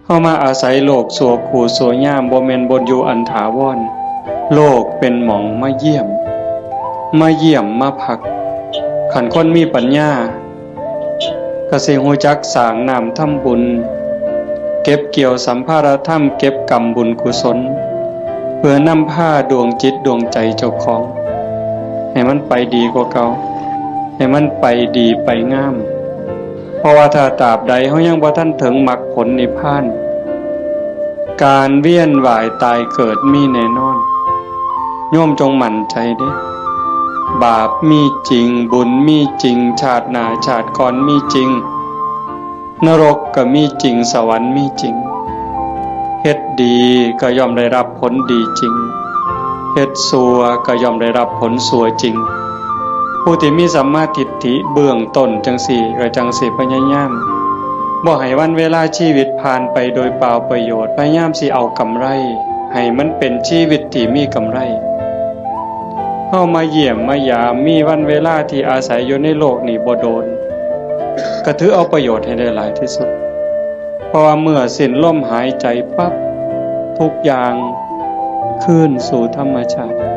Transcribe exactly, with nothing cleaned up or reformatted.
เฮามาอาศัยโลกชั่วครูชั่วยาม บ่แม่นบ่อนอยู่อันถาวร โลกเป็นหม่องมาเยี่ยม มาเยี่ยมมาพัก คันคนมีปัญญา ก็สิฮู้จักสร้างน้ำทำบุญ เก็บเกี่ยวสัมภาระธรรม เก็บกำบุญกุศล เพื่อนำพาดวงจิตดวงใจเจ้าของ ให้มันไปดีกว่าเก่า ให้มันไปดีไปงาม เพราะว่าถ้าตราบใดเฮายังบ่ทันถึงมรรคผลนิพพาน การเวียนว่ายตายเกิดมีแน่นอน โยมจงมั่นใจเด้ บาปมีจริง บุญมีจริง ชาติหน้าชาติก่อนมีจริง นรกก็มีจริง สวรรค์มีจริง เฮ็ดดีก็ย่อมได้รับผลดีจริง เฮ็ดชั่วก็ย่อมได้รับผลชั่วจริง ผู้ที่มีสัมมาทิฏฐิเบื้องต้นจังซี้ ก็จังสิพยายาม บ่ให้วันเวลาชีวิตผ่านไปโดยเปล่าประโยชน์ พยายามสิเอากำไร ให้มันเป็นชีวิตที่มีกำไร เฮามาเยี่ยมมายาม มีวันเวลาที่อาศัยอยู่ในโลกนี้บ่โดน ก็ถือเอาประโยชน์ให้ได้หลายที่สุด เพราะว่าเมื่อสิ้นลมหายใจปั๊บ ทุกอย่างคืนสู่ธรรมชาติ